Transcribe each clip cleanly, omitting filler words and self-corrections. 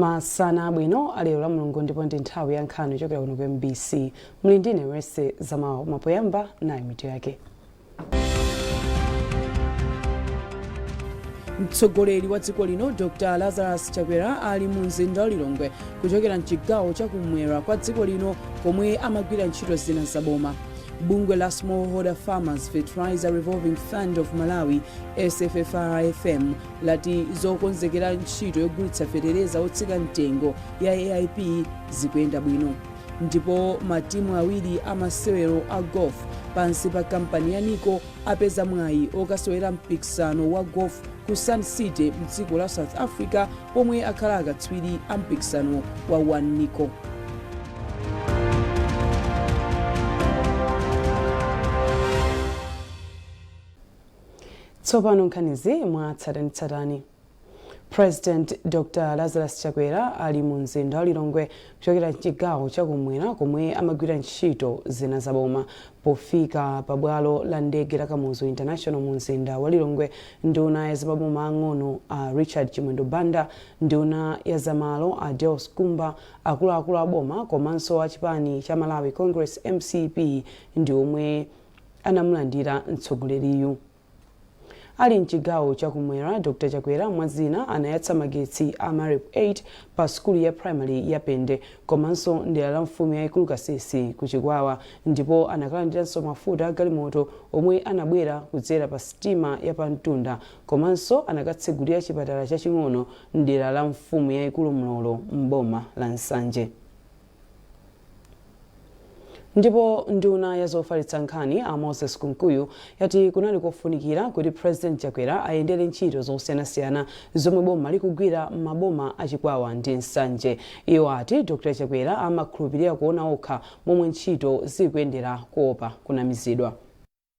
Masana abwino alero la Mulungu, ndipo ndi nthawi ya nkhani kuchokera kuno ku MBC. Muli ndine Mercy Zamawa. Mapoyamba nayo mitu yake. Mtsogoleri wa dziko lino Dr Lazarus Chakwera ali mu mzinda wa Lilongwe kuchokera mchigawo chakumwera kwa dziko lino komwe amagwira ntchito zina zaboma. Bungwe la Smallholder Farmers Fertilizer Revolving Fund of Malawi, SFFRFM, lati zokonzekera ntchito yogulitsa fetereza wotsika mtengo ya AIP zikuyenda bwino. Ndipo matimu awiri a masewero a golf pansi pa kampani ya Nico apeza mwayi okasewera mpikisano wa golf ku Sun City mdziko la South Africa pomwe akhala akatswiri a mpikisano wa One Nico. Tsopano nkhanizi mwatsatanetsatane. President Dr Lazarus Chakwera ali mu mzinda wa Lilongwe kuchokera mchigawo chakumwera komwe amagwira ntchito zina zaboma. Pofika pa bwalo la ndege la Kamuzu International mu mzinda wa Lilongwe, nduna ya zamaboma ang'ono a Richard Chimwendo Banda, nduna ya zamalo a Deus Gumba, akuluakulu a boma komanso a chipani cha Malawi Congress, MCP, ndi omwe anamulandira mtsogoleriyu. Ali mchigawo chakumwera, Dr Chakwera mwazina anayatsa magetsi a Marep 8 pa sukulu ya primary ya Pende komanso mdera la mfumu yayikulu Kasisi ku Chikwawa, ndipo anakalandiranso mafuta a galimoto omwe anabwera kudzera pa sitima ya pamtunda, komanso anakatsegulira chipatala chaching'ono mdera la mfumu yayikulu Mlolo m'boma la Nsanje. Ndipo nduna ya zofalitsa nkhani a Moses Kunkuyu yati kunali kofunikira kuti President Chakwera ayendere ntchito zosiyanasiyana zomwe boma likugwira m'maboma a Chikwawa ndi Nsanje. Iwo ati Dr Chakwera amakhulupirira kuona okha momwe ntchito zikuyendera kuopa kunamizidwa.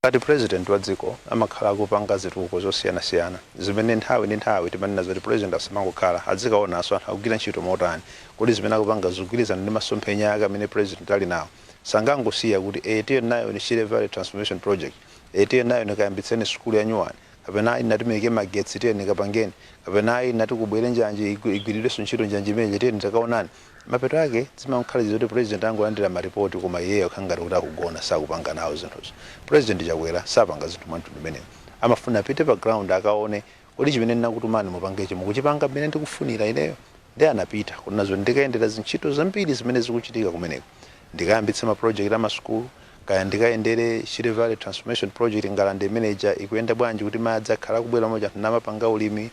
Ngati President wa dziko amakhala akupanga zitukuko zosiyanasiyana zimene nthawi ndi nthawi timanena zoti President asamangokhala, adzikaonanso anthu akugwira ntchito motani, kodi zimene akupanga zikugwirizana ndi masomphenya ake amene President ali nawo. Sangangosiya kuti ee tiye nayoni Shire Valley Transformation Project, ee tiye nayoni kayambitseni sukulu ya nyuwani, kapena ayi nati muike magetsi tiyeni kapangeni, kapena ayi nati kubwere njanji igwiridwenso ntchito njanji imeneyi tiyeni takaonani. Mapeto ake zimakhala zoti president angolandira ma report koma iyeyo akhala ngati kuti akugona, sakupanga nawo zinthuzo. President Chakwera sapanga zinthu mwa mtundu umenewu. Amafuna apite pa ground akaone kodi chimene ndinakutumani mupangechi mukuchipanga mmene ndikufunira ineyo? Ndiye anapita kunena zoti ndikayendera zintchito zambiri zimene zikuchitika kumeneko. Ndikayambitse ma project a masukulu, kaya ndikayendere Shire Valley Transformation Project, ngalande imene ija ikuyenda bwanji kuti madzi akhala akubwera moja anthu namapanga ulimi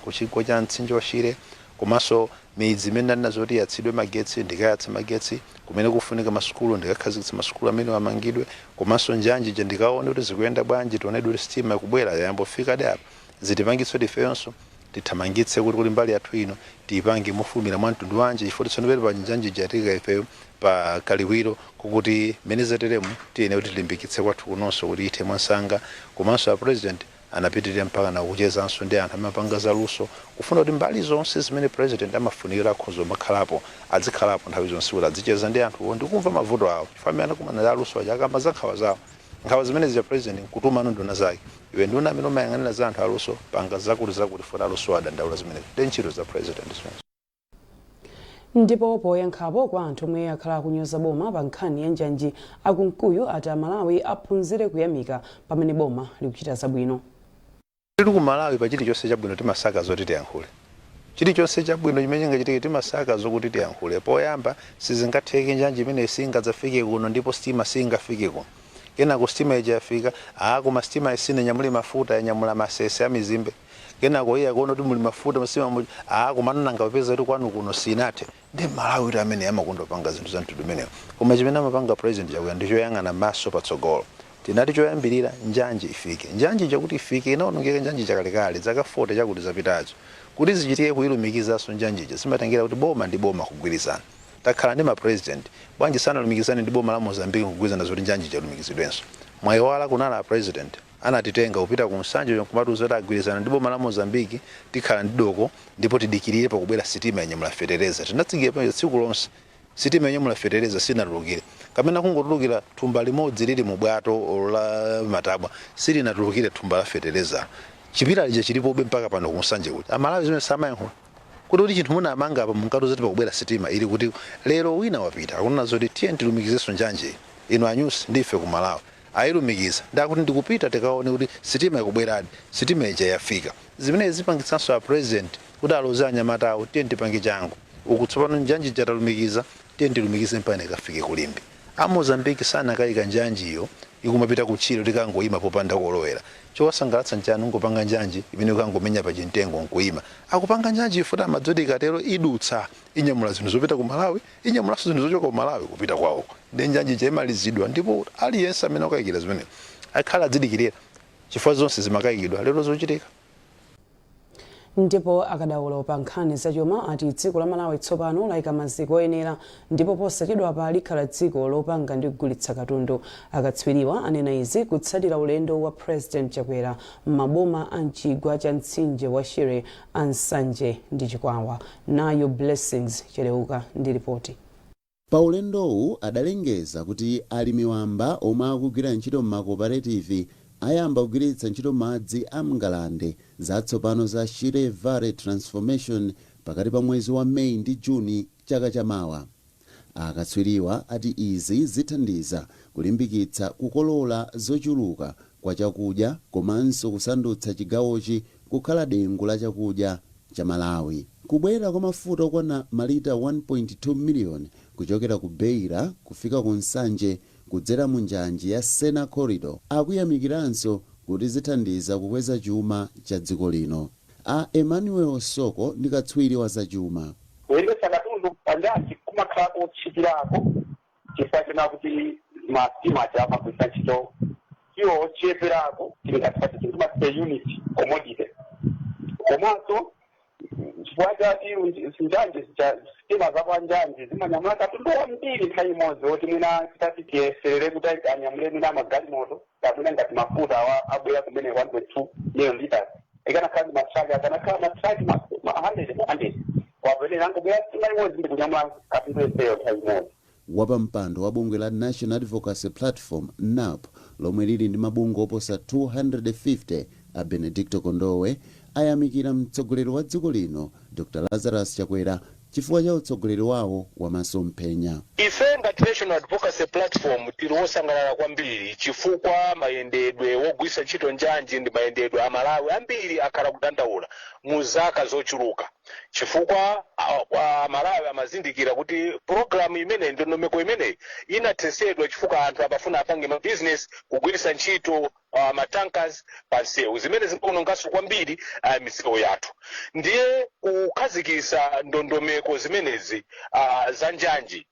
ku chigwa cha mtsinje wa Shire, komanso midzi imene ndanena zoti iyatsidwe magetsi ndikayatse magetsi, kumene kufunika masukulu ndikakhazikitse masukulu amene amangidwe, komanso njanji ija ndikaone kuti zikuyenda bwanji, tionedi kuti sitima ikubwera yayambofikadi apa, zitipangitse kuti ifeyonso tithamangitse kuti kuti mbali yathu ino tiyipange mofulumira mwa mtundu wanji, chifukwa tsono pali pa njanji ija yatika ifeyo pa kaliwiro kokuti mmene zateremu tiyenera kuti tilimbikitse kwathu kunonso kuti ithe mwansanga. Komanso a President anapitirira mpakana kuchezanso ndi anthu amapanga zaluso, kufuna kuti mbali zonse zimene President amafunikira akhoza kumakhalapo, azikhalapo nthawi zonse kuti azicheza ndi anthuwo ndi kumva mavuto awo, chifukwa amene anakumana ndi aluso aja akamba za nkhawa zawo, nkhawa zimene zija President nkutumano nduna zake, iwe nduna amene umayang'anira za anthu aluso, panga zakuti zakuti funa aluso adandaula zimenezi. Ndi ntchito za President zimenezo. Ndipo poyankhapo kwa anthu omwe akhala akunyoza boma pa nkhani ya njanji, a Kunkuyu ati Amalawi aphunzire kuyamika pamene boma likuchita zabwino. Tili ku Malawi, pa chilichonse chabwino timasaka zoti tiyankhule. Chilichonse chabwino chimene chingachitike timasaka zokuti tiyankhule. Poyamba sizingatheke, njanji imeneyi singadzafike kuno ndipo sitima singafike kuno. Kenako sitima ija yafika, aa koma sitima sinanyamule mafuta, yanyamula masese a mizimbe. Kenako iye akuona kuti muli mafuta msitima muja, aa komano nanga popeza kuti kwanu kuno sinathe. Ndi Malawi kuti amene amakonda kupanga zinthu za mtundu umenewo. Koma chimene amapanga President Chakwera ndi choyang'ana maso patsogolo. Tinati choyambirira njanji ifike. Njanji ija kuti ifike, inaonongeka njanji chakalekale zaka 40 chakuti zapitazo. Kuti zichitike kuyilumikizanso njanji ija zimatengera kuti boma ndi boma kugwirizana. Takhala ndi ma president, bwanji sanalumikizane ndi boma la Mozambique kugwirizana zoti njanji ija ilumikizidwenso? Mwayiwala kunali a president anatitenga kupita ku Nsanje nkumatiuza kuti agwirizana ndi boma la Mozambique, tikhala ndi doko ndipo tidikirire pakubwera sitima yanyamula fetereza. Tinatsikira pamenepo tsiku lonse, sitima yonyamula fetereza sinatulukire, kapena kungotulukira thumba limodzi lili mu bwato la matabwa, silinatulukire thumba la fetereza. Chipilala chija chilipobe mpaka pano ku Nsanje kuja. Amalawi zimene samayankhula. Kuti chinthu munamanga apa, munkatiuza kuti pakubwera sitima ili kuti lero wina wapita akunena zoti tiye tilumikizenso njanji ino, anyusi ndife ku Malawi ayilumikiza, ndakuti ndikupita tikaone kuti sitima ikubweradi. Sitima ija yafika. Zimene zipangitsanso a President kuti aloze anyamata awo, tiye tipange changu uku tsopano, njanji talumikiza, tiye tilumikize mpaka ikafike kuLimbe. A Mozambiki sanakayika njanjiyo ikumapita kutchire tikangoyima popanda kolowera. Chowasangalatsa nchani ungopanga njanji imene ukangomenya pa chimtengo nkuyima? Akupanga njanji ifuta amadzoti ikatero idutsa, inyamula zinthu zopita ku Malawi, inyamulanso zinthu zochoka ku Malawi kupita kwawoko, ndi njanji chayimalizidwa. Ndipo aliyense amene akayikira zimene akhala adzidikirira, chifukwa zonse zimakayikidwa, lero zochitika. Ndipo akadaulo pa nkhani zachuma ati dziko la Malawi tsopano layika maziko oyenera ndipo posachedwapa likhala dziko lopanga ndi kugulitsa katundu. Akatswiriwa anena izi kutsatira ulendo wa President Chakwera m'maboma a mchigwa cha mtsinje wa Shire a Nsanje ndi Chikwawa. Nayo Blessings Chereuka ndi ripoti. Pa ulendowu adalengeza kuti alimi wamba omwe akugwira ntchito m'makooperative ayamba kugwiritsa ntchito madzi a mngalande zatsopano za Shire Valley Transformation pakati pa mwezi wa Meyi ndi Juni chaka chamawa. Akatswiriwa ati izi zithandiza kulimbikitsa kukolola zochuluka kwa chakudya komanso kusandutsa chigawochi kukhala dengu la chakudya cha Malawi. Kubwera kwa mafuta okwana malita 1.2 miliyoni kuchokera ku Beira kufika ku Nsanje kudzera mu njanji ya Sena Corridor akuyamikiranso kuti zithandiza kukweza chuma cha dziko lino. A Emmanuel Soko ndi katswiri wa zachuma. Kuyendetsa katundu pa njanji kumakhala kotchipirako chifukwa chena kuti masitima aja amagwiritsa ntchito fuel ocheperako tingatati timati per unit commodity. Komanso chifukwa chati njanji, sitima za panjanji zimanyamula katundu wambiri nthawi imodzi, woti mwina titati tiyeserere kuti anyamule mwina magalimoto kapena ngati mafuta awa abwera kumene 1.2 million liters, ikanakhala ndi matraki, akanakhala matraki ma 100 100 kwapene angobwera sitima imodzi ndi kunyamula katundu yenseyo nthawi imodzi. Wapampando wa bungwe la National Advocacy Platform, NAP, lomwe lili ndi mabungwe oposa 250, a Benedicto Kondowe, ayamikira mtsogoleri wa dziko lino Dr Lazarus Chakwera chifukwa cha utsogoleri wawo wamasomphenya. Ife ngati National Advocacy Platform tili wosangalala kwambiri chifukwa mayendedwe wogwiritsa ntchito njanji ndi mayendedwe Amalawi ambiri akhala kudandaula mu zaka zochuluka, chifukwa Amalawi amazindikira kuti pulogalamu imeneyi, ndondomeko imeneyi inathetsedwa chifukwa anthu amafuna apange mabizinesi kugwiritsa ntchito matankers pa msewu, zimene zimaononganso kwambiri misewu yathu. Ndiye kukhazikitsa ndondomeko zimenezi za njanji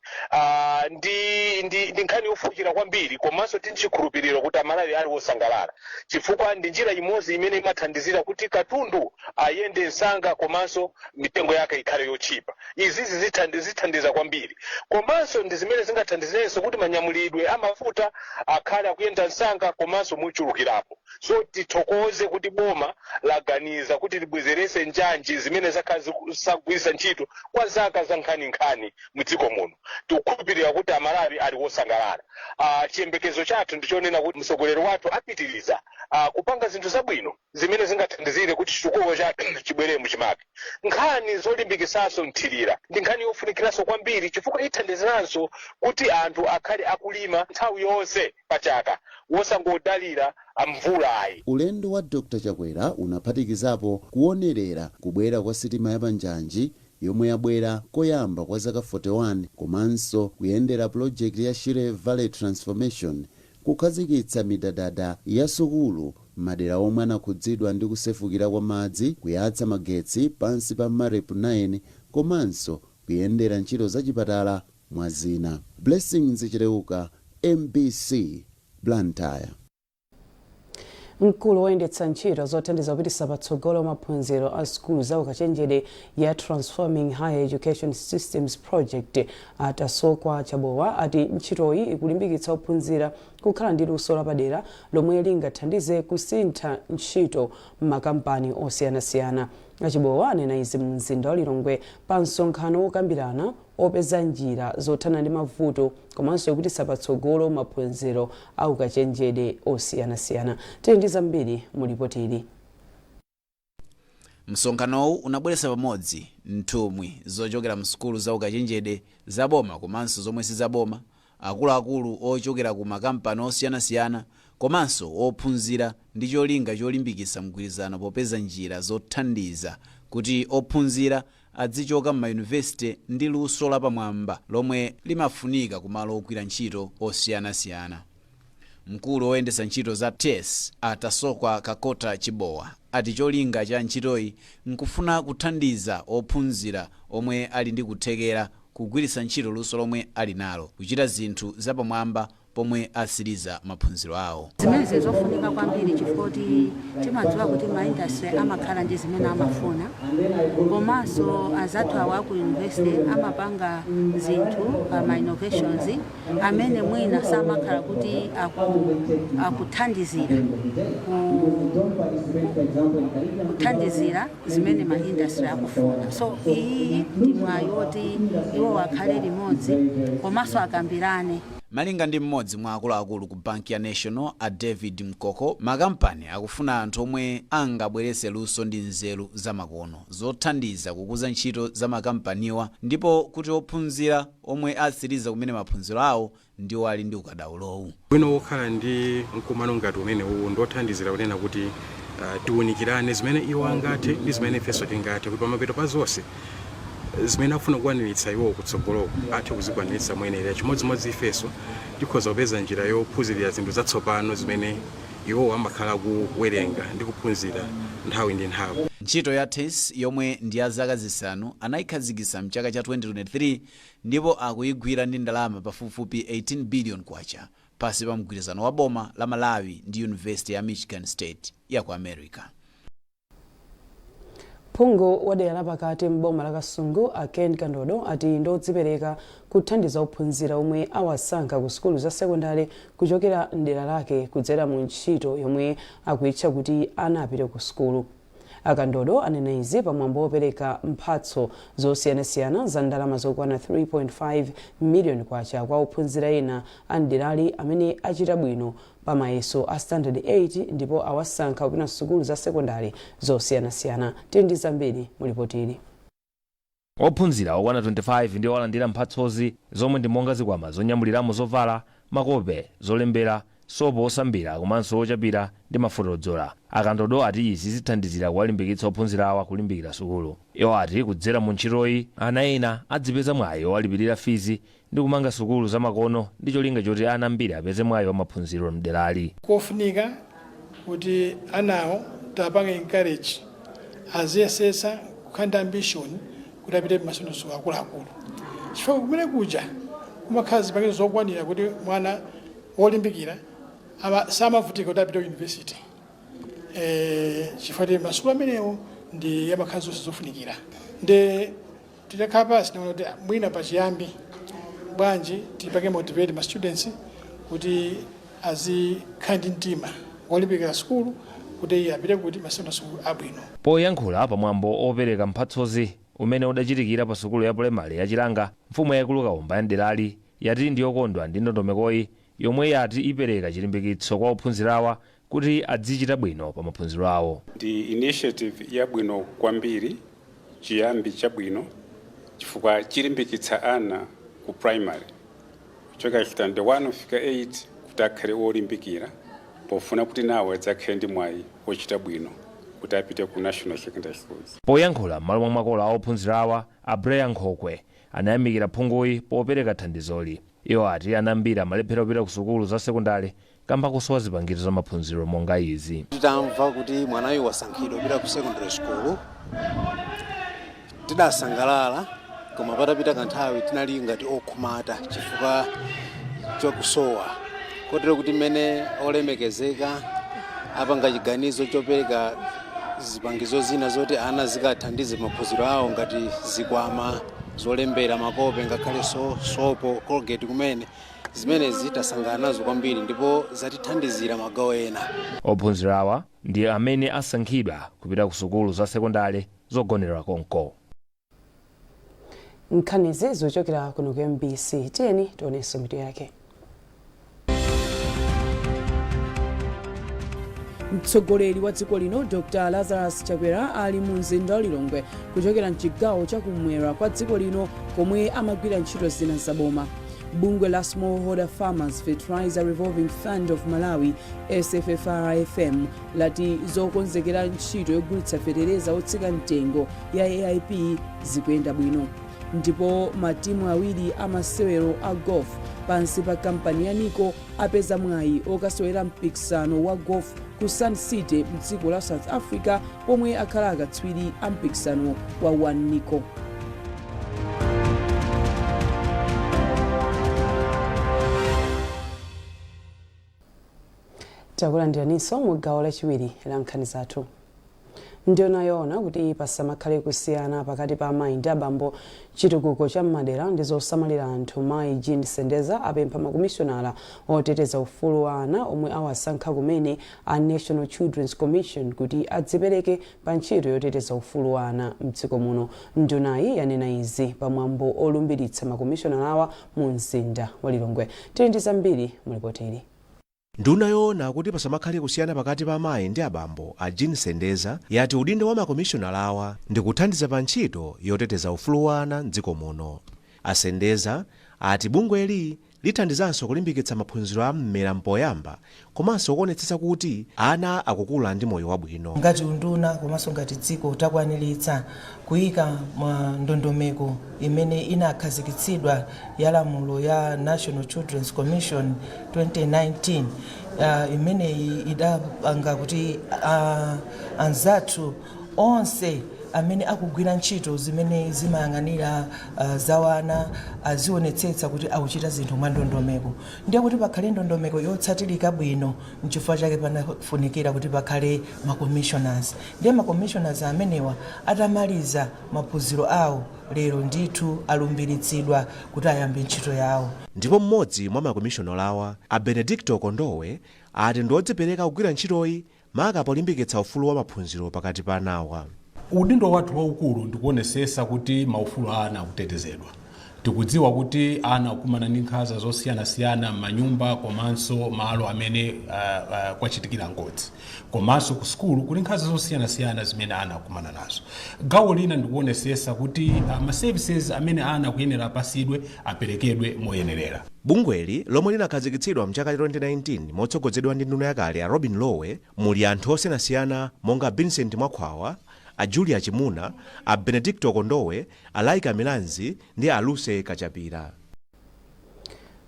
ndi nkhani yofunikira kwambiri. Komanso tili chikhulupiriro kuti Amalawi ali wosangalala chifukwa ndi njira imodzi imene imathandizira kuti katundu ayende msanga komanso mitengo yake ikhale yotchipa. Izizi zithandiza kwambiri, komanso ndi zimene zingathandizirenso kuti manyamulidwe amafuta akhale akuyenda msanga komanso muchulukirapo. So tithokoze kuti boma laganiza kuti libwezerese njanji zimene zakhala zisagwiritsa ntchito kwa zaka za nkhaninkhani mdziko muno. Tikukhulupirira kuti Amalawi ali wosangalala. Chiyembekezo chathu ndichonena kuti mtsogoleri wathu apitiriza kupanga zinthu zabwino zimene zingathandizire kuti chitukuko chathu chibwere muchimake. Nkhani zolimbikisanso mthirira ndi nkhani yofunikiranso kwambiri chifukwa ithandiziranso kuti anthu akhale akulima nthawi yonse pachaka, wosangodalira mvula ayi. Ulendo wa Dr Chakwera unaphatikizapo kuonerera kubwera kwa sitima yapanjanji yomwe yabwera koyamba kwa zaka 41, komanso kuyendera pulojekiti ya Shire Valley Transformation, kukhazikitsa midadada ya sukulu madera omwe anakhudzidwa ndi kusefukira kwa madzi, kuyatsa magetsi pansi pa MAREP 9, komanso kuyendera ntchito zachipatala, mwa zina. Blessings Chileuka, MBC, Blantyre. Mkulu woyendetsa ntchito zothandiza kupititsa patsogolo maphunziro a sukulu za ukachenjede ya Transforming Higher Education Systems Project, Atasokwa Chabowa, ati ntchitoyi ikulimbikitsa ophunzira kukhala ndi luso lapadera lomwe lingathandize kusintha ntchito m'makampani osiyanasiyana. Achibowa anena izi mu mzinda wa Lilongwe pa msonkhano wokambirana opeza njira zothana ndi mavuto komanso kupititsa patsogolo maphunziro a ukachenjede osiyanasiyana. Tili ndi zambiri mu ripoti ili. Msonkhanowu unabweretsa pamodzi nthumwi zochokera msukulu za ukachenjede zaboma komanso zomwe sizaboma, akuluakulu ochokera ku makampani osiyanasiyana komanso ophunzira, ndi cholinga cholimbikitsa mgwirizano popeza njira zothandiza kuti ophunzira adzichoka m'mayunivesite ndi luso lapamwamba lomwe limafunika kumalo ogwira ntchito osiyanasiyana. Mkulu woyendetsa ntchito za TES, Atasokwa Kakota Chibowa, ati cholinga cha ntchitoyi nkufuna kuthandiza ophunzira omwe ali ndi kuthekera kugwiritsa ntchito luso lomwe ali nalo kuchita zinthu zapamwamba pomwe asiriza maphunziro awo. Zimenezi zofunika kwambiri chifukwa timadziwa kuti ma industry amakhala ndi zimene amafuna, komanso azathu awo aku university amapanga zinthu pa ma innovations amene mwina samakhala kuti akuthandizira kuthandizira zimene ma industry akufuna. So iyi ndi mwayi woti iwo akhale limodzi komanso akambirane. Malinga ndi mmodzi mwa akuluakulu ku banki ya National, a David Mkoko, makampani akufuna anthu omwe angabweretse luso ndi nzeru zamakono zothandiza kukuza ntchito za makampaniwa, ndipo kuti ophunzira omwe atsiriza kumene maphunziro awo ndiwo ali ndi ukadaulowu. Bwino wokhala ndi mkumano ngati umene uwu ndothandizira kunena kuti tiwunikirane zimene iwo angathe ndi zimene ifenso tingathe, kuti pamapeto pa zonse zimene akufuna kukwaniritsa iwo kutsogoloko athe kuzikwaniritsa moyenera. Chimodzimodzi ifenso tikhoza kupeza njira yophunzirira zinthu zatsopano zimene iwo amakhala kuwerenga ndi kuphunzira nthawi ndi nthawi. Ntchito ya TES, yomwe ndi ya zaka 5, anayikhazikitsa mchaka cha 2023 ndipo akuyigwira ndi ndalama pafupifupi 18 billion kwacha pasi pa mgwirizano wa boma la Malawi ndi University ya Michigan State ya ku America. Phungu wa dera lapakati m'boma la Kasungu, a Ken Kandodo, ati ndodzipereka kuthandiza ophunzira omwe awasankha ku sukulu za sekondari kuchokera mdera lake kudzera mu ntchito yomwe akuyitcha kuti ana apite ku sukulu. Akandodo anena izi pamwambo wopereka mphatso zosiyanasiyana za ndalama zokwana 3.5 miliyoni kwacha kwa ophunzira ena a mderali amene achita bwino pa mayeso a standard 8 ndipo awasankha kupita sukulu za sekondari zosiyanasiyana. Tili ndi zambiri mulipotili. Ophunzira okwana 25 ndiwo alandira mphatsozi, zomwe ndi monga zikwama zonyamuliramo zovala, makope, zolembera, sopo osambira komanso ochapira ndi mafuta odzola. Akandodo ati izi zithandizira kuwalimbikitsa ophunzira awa kulimbikira sukulu. Iwo ati kudzera mu ntchitoyi ana ena adzipeza mwayi owalipirira fizi ndi kumanga sukulu zamakono ndi cholinga choti ana ambiri apeze mwayi wa maphunziro mderali. Kofunika kuti anawo tapanga encourage aziyesetsa kukhala ndi ambition kuti apite m'masukulu akuluakulu, chifukwa kumene kuja kumakhala zipangizo zokwanira kuti mwana wolimbikira samavutika kuti apite ku university, chifukwa kuti masukulu amenewo ndi amakhala zonse zofunikira. Ndi titakhala pasi tinaona kuti mwina pachiyambi bwanji tipange motivate ma students kuti azikhala ndi mtima wolimbikira sukulu kuti apite kuti masukulu abwino. Poyankhula pamwambo opereka mphatsozi umene udachitikira pa sukulu ya pulemale ya Chilanga, mfumu yayikulu Kaomba ya mderali yati ndiyokondwa ndi ndondomekoyi yomwe yati ipereka chilimbikitso kwa ophunzirawa kuti adzichita bwino pa maphunziro awo. Ndi initiative yabwino kwambiri, chiyambi chabwino, chifukwa chilimbikitsa ana ku primary kuchoka standard 1 kufika 8 kuti akhale olimbikira pofuna kuti nawo adzakhale ndi mwayi wochita bwino kuti apite ku national secondary schools. Poyankhula m'malo mwa makolo a ophunzirawa, Abreya Nkhokwe anayamikira phunguyi popereka thandizoli. Iwo ati ana ambiri amalephera kupita ku sukulu za sekondari kamba kusowa zipangizo za maphunziro monga izi. Titamva kuti mwanayu wasankhidwa kupita ku secondary school tidasangalala, koma patapita kanthawi tinali ngati okhumata chifukwa chokusowa, kotero kuti mmene olemekezeka apanga chiganizo chopereka zipangizo zina zoti ana zikathandize maphunziro awo ngati zikwama zolembera, makope, ngakhalenso sopo, Colgate kumene, zimenezi tasangalala nazo kwambiri ndipo zatithandizira magawo ena. Ophunzirawa ndi amene asankhidwa kupita ku sukulu za sekondari zogonera konko. Nkhanizi zochokera kuno ku MBC. Tiyeni tionenso mitu yake. Mtsogoleri wa dziko lino Dr Lazarus Chakwera ali mu mzinda wa Lilongwe kuchokera mchigawo chakumwera kwa dziko lino komwe amagwira ntchito zina zaboma. Bungwe la Smallholder Farmers Fertilizer Revolving Fund of Malawi, SFFRFM, lati zokonzekera ntchito yogulitsa fetereza otsika mtengo ya AIP zikuyenda bwino. Ndipo matimu awiri amasewero a golf pansi pa kampani ya Nico apeza mwayi okasewera mpikisano wa golf ku Sun City mdziko la South Africa, pomwe akhala akatswiri a mpikisano wa One Nico. Takulandiraninso mu gawo lachiwiri la nkhani zathu. Nduna yoona kuti pasamakhale kusiyana pakati pa amayi ndi abambo, chitukuko cha m'madera ndi zosamalira anthu, Mayi Jean Sendeza, apempha makomishonala oteteza ufulu wa ana omwe awasankha kumene a National Children's Commission kuti adzipereke pa ntchito yoteteza ufulu wa ana mdziko muno. Ndunayi yanena izi pamwambo olumbiritsa makomishonalawa mu mzinda wa Lilongwe. Tili ndi zambiri mu ripoti ili. Nduna yoona kuti pasamakhale kusiyana pakati pa amayi ndi abambo, a Jean Sendeza, yati udindo wa makomishonalawa ndi kuthandiza pa ntchito yoteteza ufulu wa ana mdziko muno. A Sendeza ati bungweli lithandizanso kulimbikitsa maphunziro a mmera mpoyamba komanso kuonetsetsa kuti ana akukula ndi moyo wabwino. Ngati unduna komanso ngati dziko takwaniritsa kuyika mwa ndondomeko imene inakhazikitsidwa ya lamulo ya National Children's Commission 2019, imeneyi idapanga kuti anzathu onse amene akugwira ntchito zimene zimayang'anira zawana azionetsetsa kuti akuchita zinthu mwa ndondomeko. Ndiye kuti pakhale ndondomeko yotsatirika bwino, nchifukwa chake panafunikira kuti pakhale ma commissioners. Ndiye ma commissioners amenewa atamaliza maphunziro awo, lero ndithu alumbiritsidwa kuti ayambe ntchito yawo. Ndipo mmodzi mwa makomishonalawa, a Benedicto Kondowe, ati ndi odzipereka kugwira ntchitoyi, maka polimbikitsa ufulu wa maphunziro pakati pa anawa. Udindo wathu waukulu ndikuonesesa kuti maufulu a ana akutetezedwa. Tikudziwa kuti ana akumana ndi nkhanza zosiyanasiyana m'manyumba komanso malo amene kwachitikira ngozi, komanso ku sukulu kuli nkhanza zosiyanasiyana zimene ana akumana nazo. Gawo lina ndikuonesesa kuti ma services amene ana akuyenera apasidwe aperekedwe moyenerera. Bungweli, lomwe linakhazikitsidwa mchaka cha 2019 motsogozedwa ndi nduna yakale a Robin Lowe, muli anthu osiyanasiyana monga Vincent Mwakhwawa, a Julia Chimuna, a Benedicto Kondowe, a Laika Milanzi ndi a Lucy Kachapira.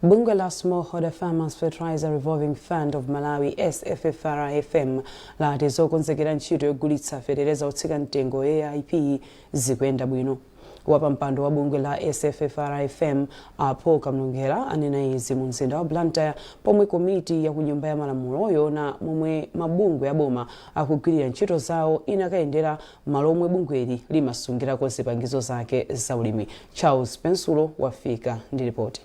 Bungwe la Smallholder Farmers Fertilizer Revolving Fund of Malawi, SFFRFM, lati zokonzekera ntchito yogulitsa fetereza otsika mtengo AIP zikuyenda bwino. Wapampando wa bungwe la SFFRFM, a Paul Kamlongera, anena izi mu mzinda wa Blantyre pomwe komiti ya ku Nyumba ya Malamulo yoona momwe mabungwe aboma akugwirira ntchito zawo inakayendera malo omwe bungweli limasungirako zipangizo zake zaulimi. Charles Pensulo wafika ndi ripoti.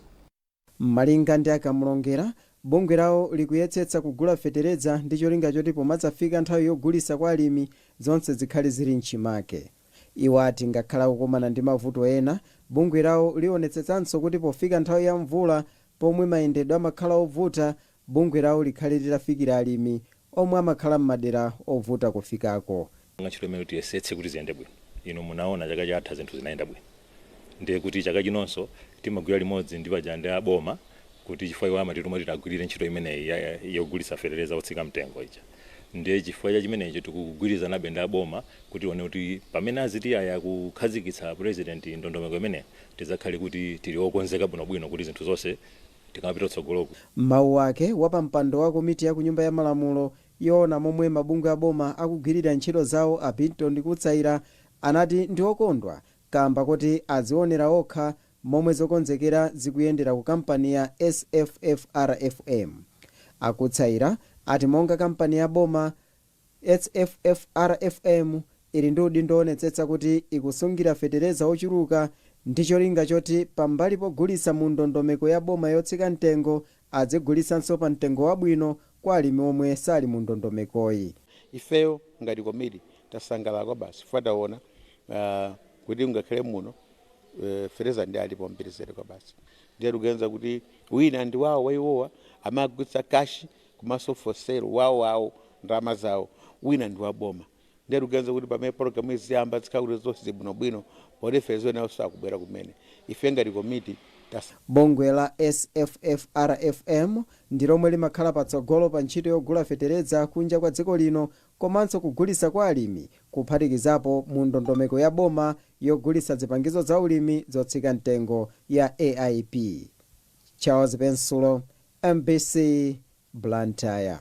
Malinga ndi Akamulongera, bungwe lawo likuyetsetsa kugula fetereza ndi cholinga choti pomadzafika nthawi yogulitsa kwa alimi, zonse zikhale zili mchimake. Iwo ati ngakhala kukumana ndi mavuto ena, bungwe lawo lionetsetsanso kuti pofika nthawi ya mvula, pomwe mayendedwe amakhala ovuta, bungwe lawo likhale litafikira alimi omwe amakhala m'madera ovuta kufikako. Ntchito imene tiyesetse kuti ziyende bwino. Inu munaona chaka chatha zinthu zinayenda bwino, ndiye kuti chaka chinonso timagwira limodzi ndi paja ndi aboma, kuti chifukwa iwo amatituma kuti tagwirire ntchito imeneyi yogulitsa fetereza otsika mtengo ija. Ndiye chifukwa cha chimenecho tikugwirizanabe ndi aboma kuti tione kuti pamene aziti aya kukhazikitsa President ndondomeko imeneyi, tidzakhale kuti tili okonzeka bwinobwino kuti zinthu zonse tikamapita kutsogoloku. Mawu ake, wapampando wa komiti ya ku Nyumba ya Malamulo yoona momwe mabungwe aboma akugwirira ntchito zawo, a Binton Kutsaira, anati ndi okondwa kamba kuti azionera okha momwe zokonzekera zikuyendera ku kampani ya SFFRFM. Akutsaira ati monga kampani ya boma, SFFRFM ili ndi udindo woonetsetsa kuti ikusungira fetereza ochuluka ndi cholinga choti pambali pogulitsa mu ndondomeko ya boma yotsika mtengo, adzigulitsanso pa mtengo wabwino kwa alimi omwe sali mu ndondomekoyi. Ifeyo ngati komiti tasangalala kwa basi chifukwa taona kuti ngakhale muno fetereza ndi alipo mpirizere kwa basi. Ndiye tikuganiza kuti wina ndi wawo waiwowa amagulitsa cash komanso for sale wawo wawo. Ndalama zawo wina ndi waboma, ndiye tikuganiza kuti pamene pologalamu iziyamba zikhala kuti zonse zibwinobwino, poti fetereza nawo sakubwera kumene. Ife ngati komiti Bungwe la SFFRFM ndi lomwe limakhala patsogolo pa ntchito yogula fetereza kunja kwa dziko lino komanso kugulitsa kwa alimi, kuphatikizapo mu ndondomeko ya boma yogulitsa zipangizo za ulimi zotsika mtengo ya AIP. Charles Pensulo, MBC, Blantyre.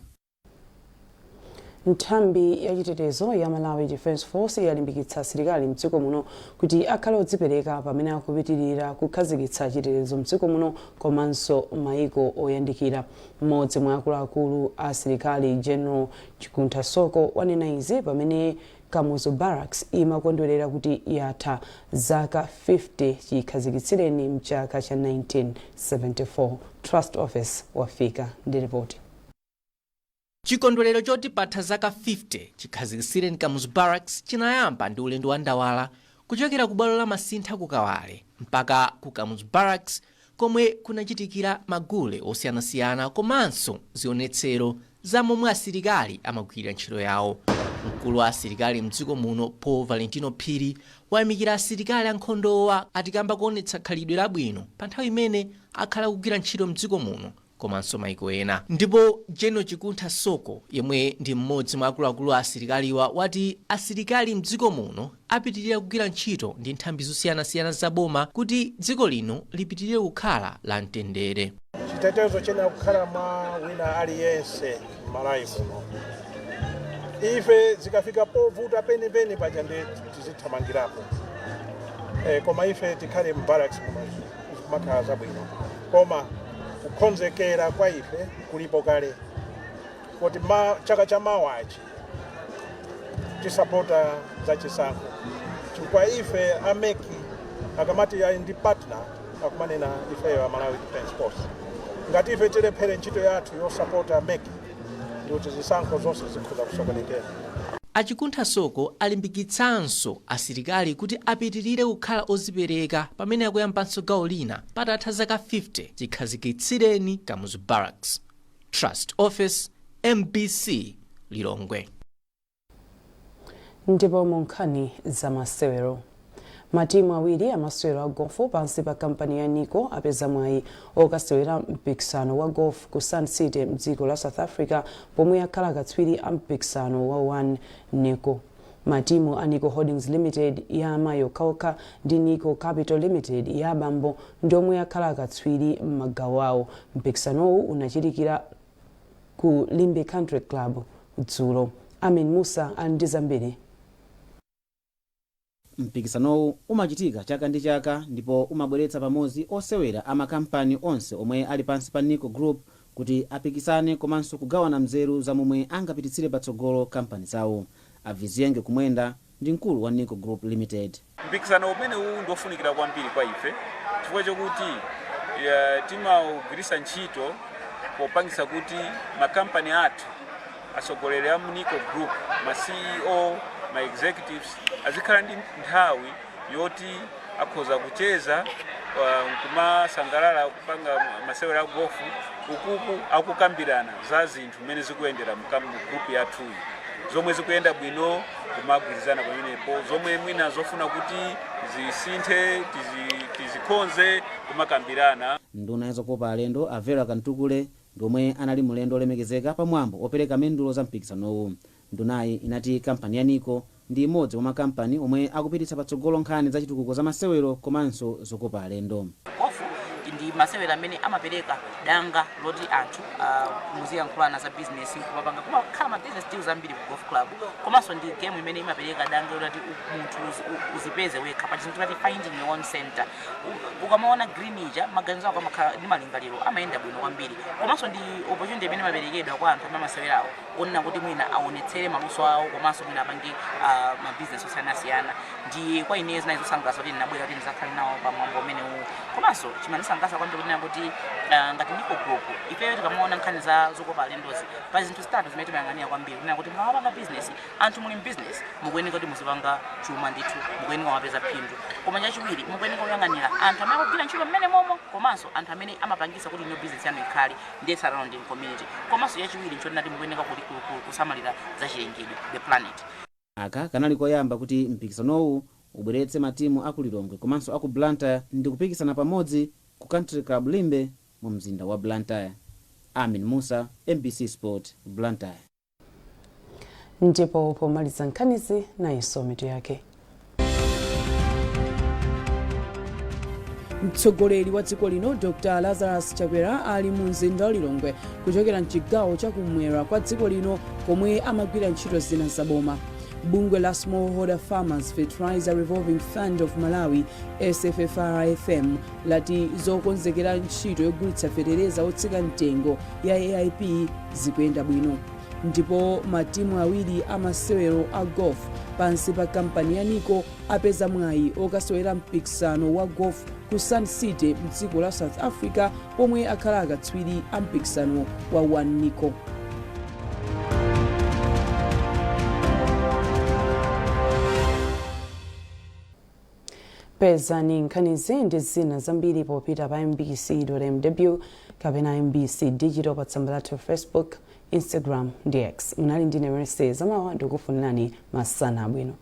Nthambi yachitetezo ya Malawi Defence Force yalimbikitsa asilikali mdziko muno kuti akhale odzipereka pamene akupitirira kukhazikitsa chitetezo mdziko muno komanso maiko oyandikira. Mmodzi mwa akuluakulu a asilikali, General Chikuntha Soko, wanena izi pamene Kamuzu Barracks imakondwerera kuti yatha zaka 50 chikhazikitsireni mchaka cha 1974. Trust Office wafika ndi ripoti. Chikondwerero choti patha zaka 50 chikhazikitsireni Kamuzu Barracks chinayamba ndi ulendo wa ndawala kuchokera ku bwalo la Masintha ku Kawale mpaka ku Kamuzu Barracks, komwe kunachitikira magule osiyanasiyana komanso zionetsero za momwe asilikali amagwirira ntchito yawo. Mkulu wa asilikali mdziko muno, Paul Valentino Phiri, wayamikira asilikali ankhondowa atikamba kuonetsa khalidwe labwino pa nthawi imene akhala kugwira ntchito mdziko muno komanso maiko ena. Ndipo General Chikuntha Soko, yemwe ndi mmodzi mwa akuluakulu a asilikaliwa, wati asilikali mdziko muno apitirira kugwira ntchito ndi nthambi zosiyanasiyana za boma kuti dziko lino lipitirire kukhala la mtendere. Chitetezo chiyenera kukhala mwa wina aliyense m'Malawi muno. Ife zikafika povuta penipeni paja ndi tizithamangirapo, koma ife tikhale m'barracks muno, kumakhala zabwino. Koma kukonzekera kwa ife kulipo kale kuti chaka cha mawachi tisapota za chisankho, chifukwa ife a MEC akamati ali ndi partner, akumanena ifeyo a Malawi Defence Force. Ngati ife tilephere ntchito yathu yosapota MEC, ndikuti zisankho zonse zikhoza kusokonekera. Achikuntha Soko alimbikitsanso asilikali kuti apitirire kukhala ozipereka pamene akuyambanso gawo lina patatha zaka 50 chikhazikitsireni Kamuzu Barracks. Trust Office, MBC, Lilongwe. Ndipo mu nkhani zamasewero, matimu awiri amasewero a golf pansi pa kampani ya Nico apeza mwayi okasewera mpikisano wa golf ku Sun City mdziko la South Africa, pomwe akhala akatswiri a mpikisano wa One Nico. Matimu a Nico Holdings Limited ya amayi okhaokha ndi Nico Capital Limited ya abambo ndi omwe akhala akatswiri m'magawo awo. Mpikisanowu unachitikira ku Limbe Country Club dzulo. Amin Musa ali ndi zambiri. Mpikisanowu umachitika chaka ndi chaka ndipo umabweretsa pamodzi osewera a makampani onse omwe ali pansi pa Nico Group kuti apikisane komanso kugawana mzeru za momwe angapititsire patsogolo kampani zawo. Aviziyenge Kumwenda ndi mkulu wa Nico Group Limited. Mpikisano umene uwu ndiofunikira kwambiri kwa ife chifukwa chokuti timawugwiritsa ntchito popangisa kuti makampani athu, atsogoleri a Nico Group, ma CEO, ma executives azikhala ndi nthawi yoti akhoza kucheza, nkumasangalala kupanga masewera a golf ukuku akukambirana za zinthu mmene zikuyendera mu group yathuyi, zomwe zikuyenda bwino kumagwirizana pamenepo, zomwe mwina zofuna kuti zisinthe, tizikonze, kumakambirana. Nduna yazokopa alendo, a Vera Kamtukule, ndiomwe anali mlendo olemekezeka pamwambo opereka mendulo za mpikisanowu. Ndunayi inati kampani ya Nico ndi imodzi mwa makampani omwe akupititsa patsogolo nkhani za chitukuko za masewero komanso zokopa alendo. Golf ndi masewera amene amapereka danga loti anthu muziyankhulana za business, kumapanga, kumakhala ma business deals ambiri ku golf club. Komanso ndi game imene imapereka danga loti munthu uzipeze wekha, pa chizungu timati finding your own center. Ukamaona green ija, maganizo ako amakhala ndi malingaliro amayenda bwino kwambiri. Komanso ndi opportunity imene imaperekedwa kwa anthu amene amasewerawo onena kuti mwina aonetsere maluso awo komanso mwina apange ma business osiyanasiyana. Ndi kwa ineyo zinali zosangalatsa kuti ndinabwera kuti ndizakhale nawo pamwambo umenewu. Komanso chimandisangalatsa kwambiri kunena kuti Ngati Nico Group, ifeyo tikamaona nkhani za zokopa alendozi, pa zinthu zitatu zimene timayang'anira kwambiri, kunena kuti mukapanga business, anthu muli m'business, mukuyeneka kuti muzipanga chuma ndithu, mukuyeneka mapeza phindu. Koma chachiwiri, mukuyeneka kuyang'anira anthu amene akugwira ntchito mmene momo, komanso anthu amene amapangisa kuti ino business yanu ikhale, ndiye surrounding community. Komanso chachiwiri nchotinati mukuyeneka kusamalira zachilengedwe, the planet. Aka kanali koyamba kuti mpikisanowu ubweretse matimu aku Lilongwe komanso aku Blantyre ndi kupikisana pamodzi ku Country Club Limbe mu mzinda wa Blantyre. Amin Musa, MBC Sport, Blantyre. Ndipo pomaliza nkhanizi, nayinso mitu yake. Mtsogoleri wa dziko lino Dr Lazarus Chakwera ali mu mzinda wa Lilongwe kuchokera mchigawo chakumwera kwa dziko lino komwe amagwira ntchito zina zaboma. Bungwe la Smallholder Farmers Fertilizer Revolving Fund of Malawi, SFFRFM, lati zokonzekera ntchito yogulitsa fetereza otsika mtengo ya AIP zikuyenda bwino. Ndipo matimu awiri amasewero a golf pansi pa kampani ya Nico apeza mwayi okasewera mpikisano wa golf ku Sun City mdziko la South Africa, pomwe akhala akatswiri a mpikisano wa One Nico. Pezani nkhanizi ndi zina zambiri popita pa mbc.mw kapena MBC Digital pa tsamba lathu Facebook, Instagram ndi X. Munali ndine Mercy Zamawa, ndikufunirani masana abwino.